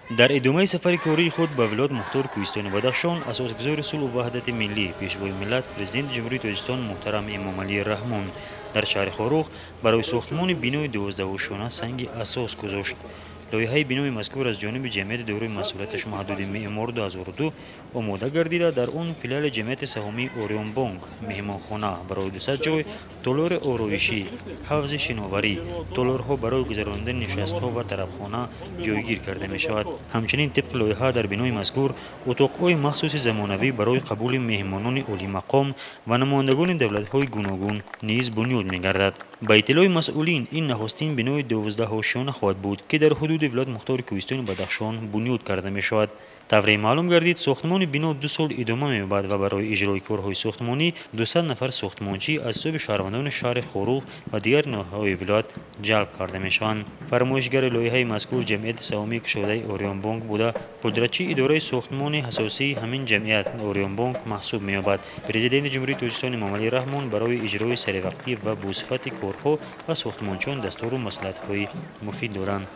Дар идомаи сафари кории худ ба вилоят мухтори кӯҳистони Бадахшон асосгузори сулҳу ваҳдати миллӣ, пешвои миллат, президенти Ҷумҳурии Тоҷикистон муҳтарам Эмомалӣ Раҳмон дар шаҳри Хоруғ барои сохтмони бинои 12-ошёна санги асос гузошт. Лоиҳаи бинои мазкур аз ҷониби ҷамъияти дорои масъулияташ маҳдуди «Меъмор 2002» омода гардида, дар он филиали ҷамъияти саҳомии «Ориёнбонк», меҳмонхона барои 200 ҷой, толори ороишӣ, ҳавзи шиноварӣ, толорҳо барои гузаронидани нишастҳо ва тарабхона ҷойгир карда мешавад. Ҳамчунин, тибқи лоиҳа, дар бинои мазкур утоқҳои махсуси замонавӣ барои қабули меҳмонони олимақом ва намояндагони давлатҳои гуногун низ бунёд мегардад. Ба иттилои масъулин, ин нахустин бинои 12-ошёна хоҳад буд, ки дар ҳудуди вилоят мухтори кӯҳистони Бадахшон бунёд карда мешавад. Тавре маълум гардид, сохтмони бино 2 сол идома меёбад ва барои иҷрои корҳои сохтмонӣ 200 нафар сохтмончӣ аз ҳисоби шаҳрвандони шаҳри Хоруғ ва дигар ноҳияҳои вилоят ҷалб карда мешаванд. Фармоишгари лоиҳаи мазкур ҷамъияти саҳомии кушодаи «Ориёнбонк» буда, пудрачи идораи сохтмони асосии ҳамин ҷамъият «Ориёнбонк» маҳсуб меёбад. Президенти Ҷумҳурии Тоҷикистон Эмомалӣ Раҳмон барои иҷрои саривақтӣ ва босифати корҳо ба сохтмончиён дастуру маслиҳатҳои муфид доданд.